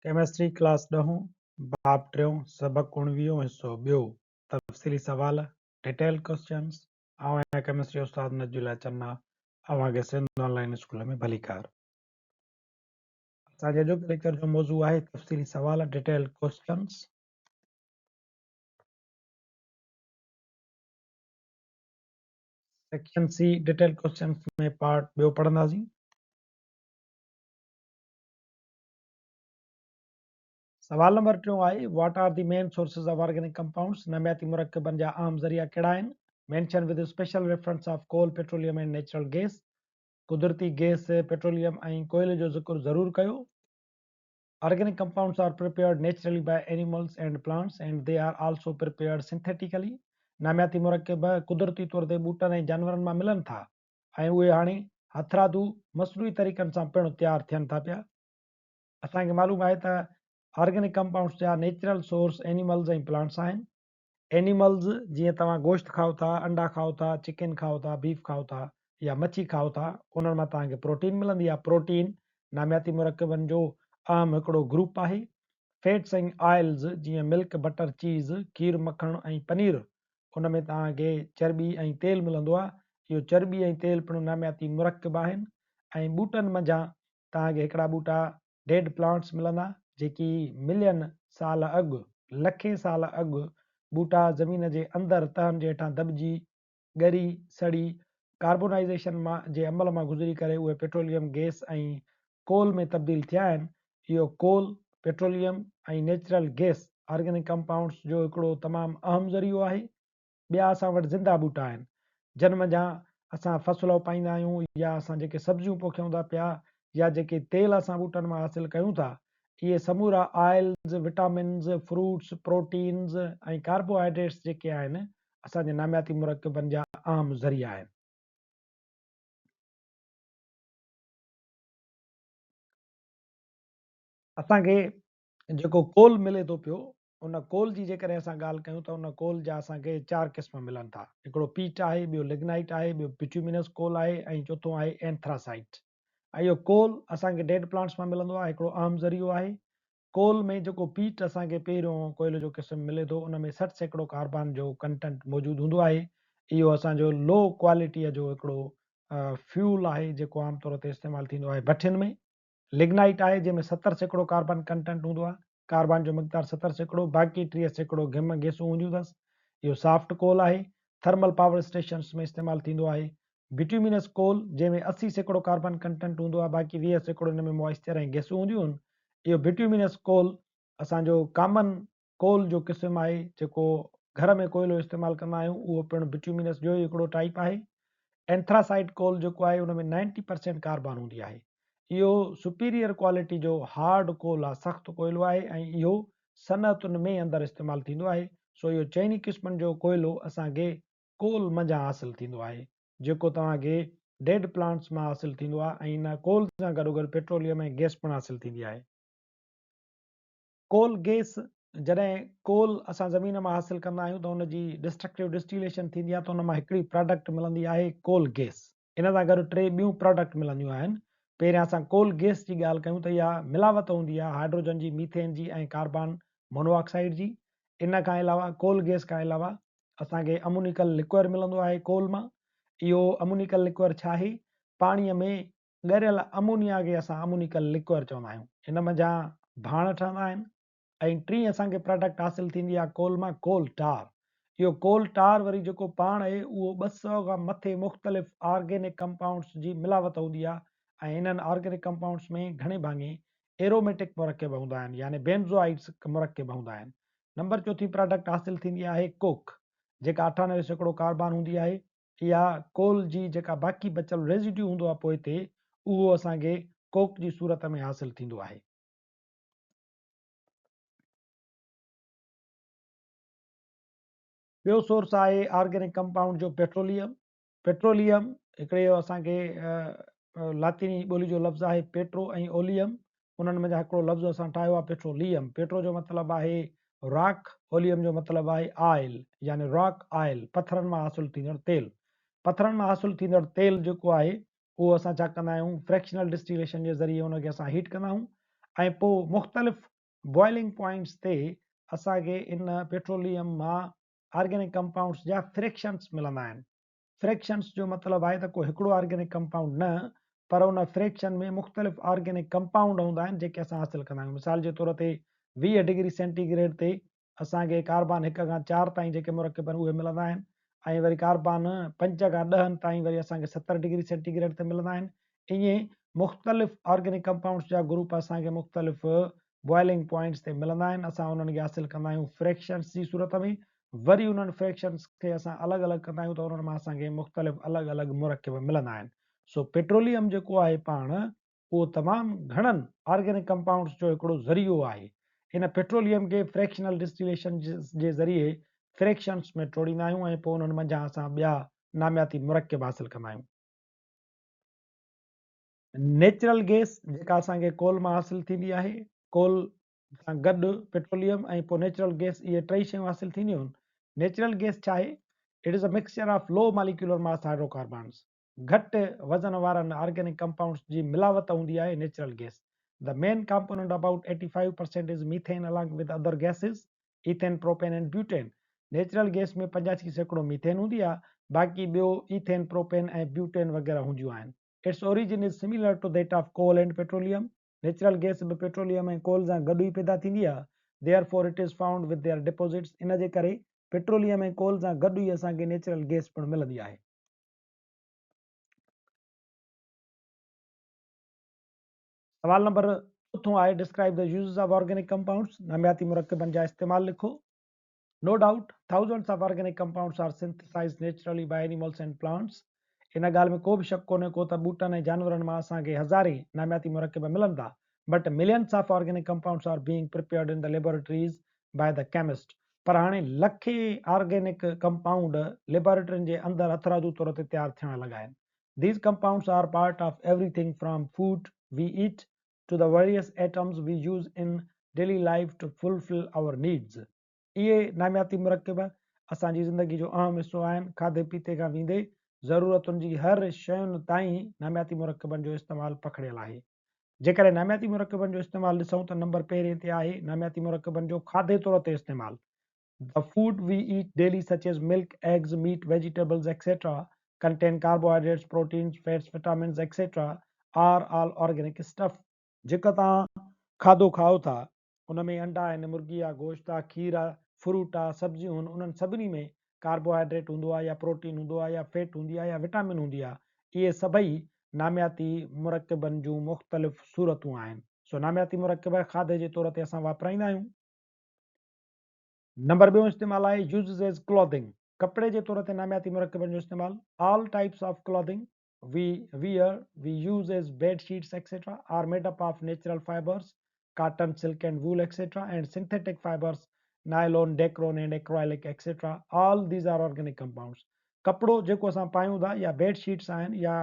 Chemistry class ڏهون، باب ٽيون، سبق اڻويهون، حصو ٻيو، تفصيلي سوال، Detailed Questions، آئون آهيان ڪيمسٽري استاد نجي الله چنا، اوهان کي سنڌ آن لائين اسڪول ۾ ڀليڪار. اسان جي اڄوڪي ليڪچر جو موضوع آهي تفصيلي سوال، Detailed Questions. Section C detailed questions ۾ part ٻيو پڙهنداسين. سوال نمبر ٽيون آهي، What are the main sources of organic compounds؟ نمياتي مرڪبن جا اهم ذريعا ڪهڙا آهن؟ Mention with special reference of coal, petroleum and natural gas. قدرتي گئس، پيٽروليم ۽ ڪوئلي جو ذڪر ضرور ڪيو. Organic compounds are prepared naturally by animals and plants and they are also prepared synthetically. نامياتي مرڪب قدرتي طور تي ٻوٽن ۽ جانورن مان ملن ٿا ۽ اهي هاڻي هٿرادو مصنوعي طريقن سان پڻ تيار ٿين ٿا پيا. اسان کي معلوم آهي ته آرگينڪ ڪمپائونڊس جا نيچرل سورس اينيملز ۽ پلانٽس آهن. اينيملز جيئن توهان گوشت کائو ٿا، انڊا کائو ٿا، چڪن کائو ٿا، بيف کائو ٿا يا مڇي کائو ٿا، انهن مان توهان کي پروٽين ملندي آهي. پروٽين نامياتي مرڪبن جو اهم هڪڙو گروپ آهي. فيٽس ۽ آئلز جيئن ملڪ، بٽر، چيز، کير، مکڻ ۽ پنير ان ۾ توهان کي چرٻي ۽ تيل ملندو آهي. اهو چرٻي ۽ تيل پڻ نامياتي مرڪب آهن ۽ ٻوٽن منجهان توهان کي هڪڙا ٻوٽا Dead Plants ملندا جيڪي ملين سال اڳ، لکين سال اڳ ٻوٽا زمين جي اندر تهن جي هيٺان دٻجي، ڳري، سڙي، ڪاربونائيزيشن مان جي عمل مان گذري ڪري اهي پيٽروليم گئس ۽ ڪول ۾ تبديل ٿيا آهن. اهو coal, petroleum ۽ natural gas organic compounds جو هڪڙو تمام اهم ذريعو آهي. ٻيا اسان وٽ زنده ٻوٽا آهن، جن منجهان اسان فصل اپائيندا آهيون يا اسان جيڪي سبزيون پوکيون ٿا پيا يا جيڪي تيل اسان ٻوٽن مان حاصل ڪيون ٿا، اهي سمورا oils, vitamins, fruits, proteins ۽ carbohydrates جيڪي آهن، اسان جي نامياتي مرڪبن جا اهم ذريعا آهن. اسان کي جيڪو ڪول ملي ٿو پيو، ان ڪول جي جيڪڏهن اسان ڳالهه ڪيون ته ان ڪول جا اسان کي چار قسم ملن ٿا. هڪڙو پيٽ آهي، ٻيو لگنائيٽ آهي، ٻيو بٽيومينس ڪول آهي ۽ چوٿون آهي اينٿراسائيٽ. ۽ اهو ڪول اسان کي ڊيڊ پلانٽس مان ملندو آهي، هڪڙو اهم ذريعو آهي. ڪول ۾ جيڪو پيٽ اسان کي پهريون ڪوئلي جو قسم ملي ٿو ان ۾ 60% ڪاربان جو ڪنٽينٽ موجود هوندو آهي. اهو اسان جو لو ڪوالٽيء جو هڪڙو فيول آهي جيڪو عام طور تي استعمال ٿيندو آهي بٺين ۾. لگنائيٽ آهي جنهن ۾ 70% ڪاربن ڪنٽينٽ هوندو آهي، ڪاربان جو مقدار 70%، باقي 30% گهم گئسون هونديون اٿس. اهو سافٽ ڪول آهي، ٿرمل پاور اسٽيشنز ۾ استعمال ٿيندو آهي. بٽيومينس ڪول جنهن ۾ 80% ڪاربن ڪنٽينٽ هوندو آهي، باقي 20% ان ۾ موائسچر ۽ گئسون هونديون آهن. اهو بٽيومينس ڪول اسان جو ڪامن ڪول جو قسم آهي، جيڪو گهر ۾ ڪوئلو استعمال ڪندا آهيون، اهو پڻ بٽيومينس جو ئي هڪڙو ٽائيپ آهي. اينٿراسائيٽ ڪول جيڪو آهي ان ۾ نائنٽي پرسينٽ ڪاربان هوندي آهي. اهو سپيريئر ڪوالٽي جو هارڊ ڪول آهي، سخت ڪوئلو آهي ۽ اهو صنعتن ۾ اندر استعمال ٿيندو آهي. سو اهو چئني قسمن جو ڪوئلو اسان کي ڪول منجهان حاصل ٿيندو آهي، جيڪو توهان کي ڊيڊ پلانٽس مان حاصل ٿيندو آهي ۽ ان ڪول سان گڏوگڏ پيٽروليم ۽ گئس پڻ حاصل ٿيندي آهي. ڪول گيس، جڏهن ڪول اسان زمين مان حاصل ڪندا آهيون ته ان جي ڊسٽرڪٽو ڊسٽيليشن ٿيندي آهي ته ان مان هڪڙي پراڊڪٽ ملندي آهي ڪول گيس. ان سان گڏ ٽي ٻيون پراڊڪٽ ملنديون آهن. پهريان اسان ڪول گيس جي ڳالهه ڪيون ته اها ملاوت هوندي آهي هائيڊروجن جي، ميٿين جي ۽ ڪاربان مونو آڪسائيڊ جي. ان کان علاوه ڪول گيس کان علاوه اسان کي امونيڪل لڪوئر ملندو آهي ڪول مان. اهو امونيڪل لڪوئر ڇا آهي؟ پاڻيء ۾ ڳريل امونيا کي اسان امونيڪل لڪوئر چوندا آهيون. ان منجهان ڀاڻ ٺهندا آهن ۽ ٽين اسان کي پراڊڪٽ حاصل ٿيندي آهي ڪول مان ڪول ٽار. اهو ڪول ٽار وري جيڪو پاڻ آهي اهو 200 کان مٿي مختلف آرگينڪ ڪمپائونڊس جي ملاوت هوندي آهي ۽ انهن آرگينڪ ڪمپائونڊس ۾ گهڻي ڀاڱي ايروميٽڪ مرڪب هوندا آهن يعني بينزوائڊس مرڪب هوندا آهن. نمبر چوٿين پراڊڪٽ حاصل ٿيندي آهي ڪوڪ جيڪا 98% ڪاربان هوندي آهي. اها ڪول جي جيڪا باقي بچيل ريزيڊيو هوندو آهي پوئتي اهو اسان کي ڪوڪ جي صورت ۾ حاصل ٿيندو آهي. ٻيو سورس آهي آرگينڪ ڪمپائونڊ جو پيٽروليم. پيٽروليم هڪڙي اسان کي لاطيني ٻولي جو لفظ آهي پيٽرو ۽ اوليم انهن منجهان هڪڙو لفظ اسان ٺاهيو آهي پيٽروليم. پيٽرو جو مطلب آهي راڪ، اوليم جو مطلب آهي آئل يعني راڪ آئل، پٿرن مان حاصل ٿيندڙ تيل. پٿرن مان حاصل ٿيندڙ تيل جيڪو آهي اهو اسان ڇا ڪندا آهيون فريڪشنل ڊسٽيليشن جي ذريعي ان کي اسان هيٽ ڪندا آهيون ۽ پوء مختلف. بوائلنگ پوائنٽس تي اسان کي ان پيٽروليم مان آرگينڪ ڪمپائونڊس جا فريڪشنس ملندا آهن. فريڪشنس جو مطلب آهي ته ڪو هڪڙو آرگينڪ ڪمپائونڊ نه پر ان فريڪشن ۾ مختلف آرگينڪ ڪمپائونڊ هوندا آهن جيڪي اسان حاصل ڪندا آهيون. مثال جي طور تي 20 ڊگري سينٽي گريڊ تي اسان کي ڪاربان هڪ کان چار تائين جيڪي مرڪب آهن اهي ملندا آهن ۽ وري ڪاربان پنج کان ڏهن تائين وري اسان کي 70 ڊگري سينٽي گريڊ تي ملندا آهن. ائين مختلف آرگينڪ ڪمپائونڊس جا گروپ اسان کي مختلف بوائلنگ پوائنٽس تي ملندا آهن. اسان انهن کي حاصل ڪندا آهيون فريڪشنس جي صورت ۾، وري انهن فريڪشنس کي اسان الڳ الڳ ڪندا آهيون ته انهن مان اسان کي مختلف الڳ الڳ مرڪب ملندا آهن. سو پيٽروليم جيڪو آهي پاڻ اهو تمام گهڻن آرگينڪ ڪمپائونڊس جو هڪڙو ذريعو آهي. ان پيٽروليم کي فريڪشنل ڊسٽيليشن جي ذريعي فريڪشنس ۾ ٽوڙيندا آهيون ۽ پوء انهن منجهان اسان ٻيا نامياتي مرڪب حاصل ڪندا آهيون. نيچرل گيس جيڪا اسان کي ڪول مان حاصل ٿيندي آهي، ڪول سان گڏ پيٽروليم ۽ پوء نيچرل گيس اهي ٽئي شيون حاصل ٿينديون آهن. نيچرل گيس ڇا آهي؟ It is a mixture of low molecular mass hydrocarbons. گهٽ وزن وارن آرگينڪ ڪمپائونڊس جي ملاوت هوندي آهي natural gas. The main component about 85% is methane along with other gases, ethane, propane and butane. Natural gas ۾ 85% methane هوندي آهي، باقي ٻيو ايٿين، پروپين ۽ بيوٽين وغيره هونديون آهن. Its origin is similar to that of coal and petroleum. Natural gas به petroleum ۽ coal سان گڏ ئي پيدا ٿيندي آهي. Therefore it is found with their deposits. ان جي ڪري پيٽروليم ۽ ڪول سان گڏ ئي اسان کي نيچرل گيس پڻ ملندي آهي. سوال نمبر چوٿون آهي Describe the uses of organic compounds نامياتي مرڪبن جا استعمال لکو. No doubt, thousands of organic compounds are synthesized naturally by animals and plants. ان ڳالهه ۾ ڪو به شڪ ڪونهي ڪو ته ٻوٽن ۽ جانورن مان اسان کي هزارين نامياتي مرڪب ملن ٿا but millions of organic compounds are being prepared in the laboratories by the chemist. پر هاڻي لکين آرگينڪ ڪمپائونڊ ليبارٽرين جي اندر هٿرادو طور تي تيار ٿيڻ لڳا آهن. These compounds are part of everything from food we eat to the various atoms we use in daily life to fulfill our needs. اهي نامياتي مرڪب اسان جي زندگي جو اهم حصو آهن. کاڌي پيتي کان ويندي ضرورتن جي هر شين تائين نامياتي مرڪبن جو استعمال پکڙيل آهي. جيڪڏهن نامياتي مرڪبن جو استعمال ڏسون ته نمبر پهرين تي آهي نامياتي مرڪبن جو کاڌي طور تي استعمال. The food we eat daily such as milk, eggs, meat, vegetables etc contain carbohydrates, proteins, fats, vitamins etc are all organic stuff. جيڪو توهان کاڌو کائو ٿا ان ۾ انڊا آهن، مرغي آ، گوشت آ، کير آ، فروٽ آ، سبزيون هن انهن سڀني ۾ ڪاربوهائيڊريٽ هوندو آ يا پروٽين هوندو آ يا فيٽ هوندي آ يا وٽامن هوندي آ. اهي سڀئي نامياتي مرڪبن جون مختلف صورتون آهن. سو نامياتي مرڪب کاڌي جي طور تي اسان واپرائيندا آهيون. نمبر ٻيون استعمال آهي Uses as Clothing، ڪپڙي جي طور تي نامياتي مرڪبن جو استعمال، All types of clothing we wear, we use as bed sheets etc are made up of natural fibers, cotton, silk and wool etc and synthetic fibers, nylon, dacron and acrylic etc all these are organic compounds. ڪپڙو جيڪو اسان پايون ٿا يا bed sheets آهن يا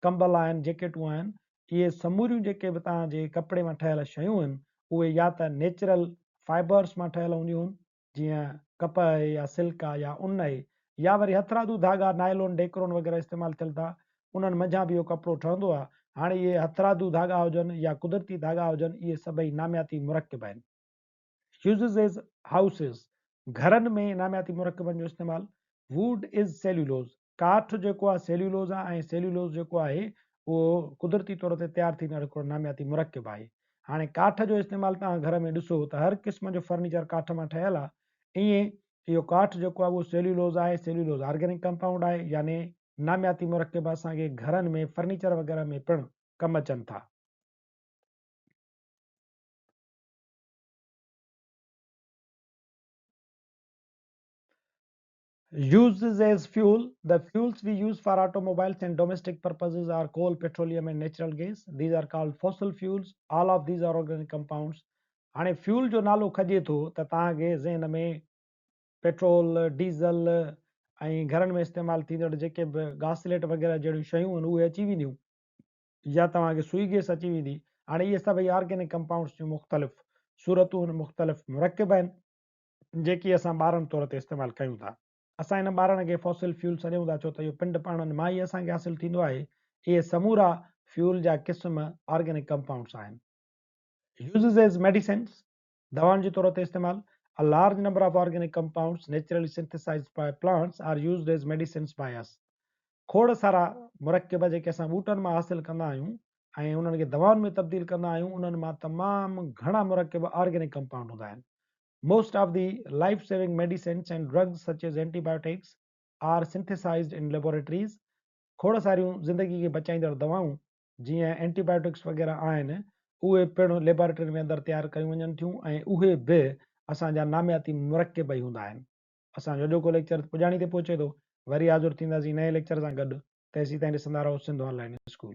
ڪمبل آهن، جيڪيٽون آهن، اهي سموريون جيڪي به توهان جي ڪپڙي مان ٺهيل شيون آهن، اهي يا ته نيچرل فائبرس مان ٺهيل هونديون آهن، جيئن ڪپهه آهي يا سلڪ آهي يا ان آهي، يا وري هٿرادو ڌاڳا، نائلون، ڊيڪرون وغيره استعمال ٿين ٿا، انهن منجهان به اهو ڪپڙو ٺهندو آهي. هاڻي اهي هٿرادو ڌاڳا هجن يا قدرتي ڌاڳا هجن، اهي سڀئي نامياتي مرڪب آهن. Uses as Houses، گهرن ۾ نامياتي مرڪبن جو استعمال، Wood is Cellulose، ڪاٺ جيڪو آهي سيلولوز آهي ۽ سيلولوز جيڪو آهي اهو قدرتي طور تي تيار ٿيندڙ هڪڙو نامياتي مرڪب آهي. هاڻي ڪاٺ جو استعمال توهان گهر ۾ ڏسو ته هر قسم جو فرنيچر ڪاٺ مان ٺهيل آهي. ائين اهو ڪاٺ جيڪو آهي اهو سيلولوز آهي، سيلولوز آرگينڪ ڪمپائونڊ آهي يعني نامياتي مرڪب اسان کي گهرن ۾ فرنيچر وغيره ۾ پڻ ڪم اچن ٿا. Uses as fuel, The fuels we use for automobiles and domestic purposes are coal, petroleum and natural gas. These are called fossil fuels. All of these are organic compounds. هاڻي فيول جو نالو کڄي ٿو ته توهان کي ذهن ۾ پيٽرول، ڊيزل ۽ گهرن ۾ استعمال ٿيندڙ جيڪي به گاسليٽ وغيره جهڙيون شيون آهن اهي اچي وينديون يا توهان کي سوئي گيس اچي ويندي. هاڻي اهي سڀئي آرگينڪ ڪمپائونڊس جون مختلف صورتون آهن، مختلف مرڪب آهن. جيڪي اسان ٻارڻ طور تي استعمال ڪيون ٿا. اسان ان ٻارڻ کي فوسل فيول سڏيون ٿا ڇو ته اهو پنڊ پاڻن مان ئي اسان کي حاصل ٿيندو آهي. اهي سمورا فيول جا قسم آرگينڪ ڪمپائونڊس آهن. Uses as Medicines، دوائن جي طور تي استعمال، A large number of organic compounds naturally synthesized by plants are used as medicines by us. کوڙ سارا مرڪب جيڪي اسان ٻوٽن مان حاصل ڪندا آهيون ۽ انهن کي دوائن ۾ تبديل ڪندا آهيون انهن مان تمام گهڻا مرڪب آرگينڪ ڪمپائونڊ هوندا آهن. Most of the life saving medicines and drugs such as antibiotics are synthesized in laboratories. کوڙ ساريون زندگي کي بچائيندڙ دوائون جيئن اينٽي بايوٽڪس وغيره آهن اهي پڻ ليبارٽرين ۾ اندر تيار ڪيون وڃن ٿيون ۽ اهي به اسان جا نامياتي مرڪب ئي هوندا آهن. اسان جو اڄوڪو ليڪچر پڄاڻي تي پهچي ٿو. وري حاضر ٿينداسين نئين ليڪچر سان گڏ. تيسيتائين ڏسندا رهو سنڌ آن لائين اسڪول.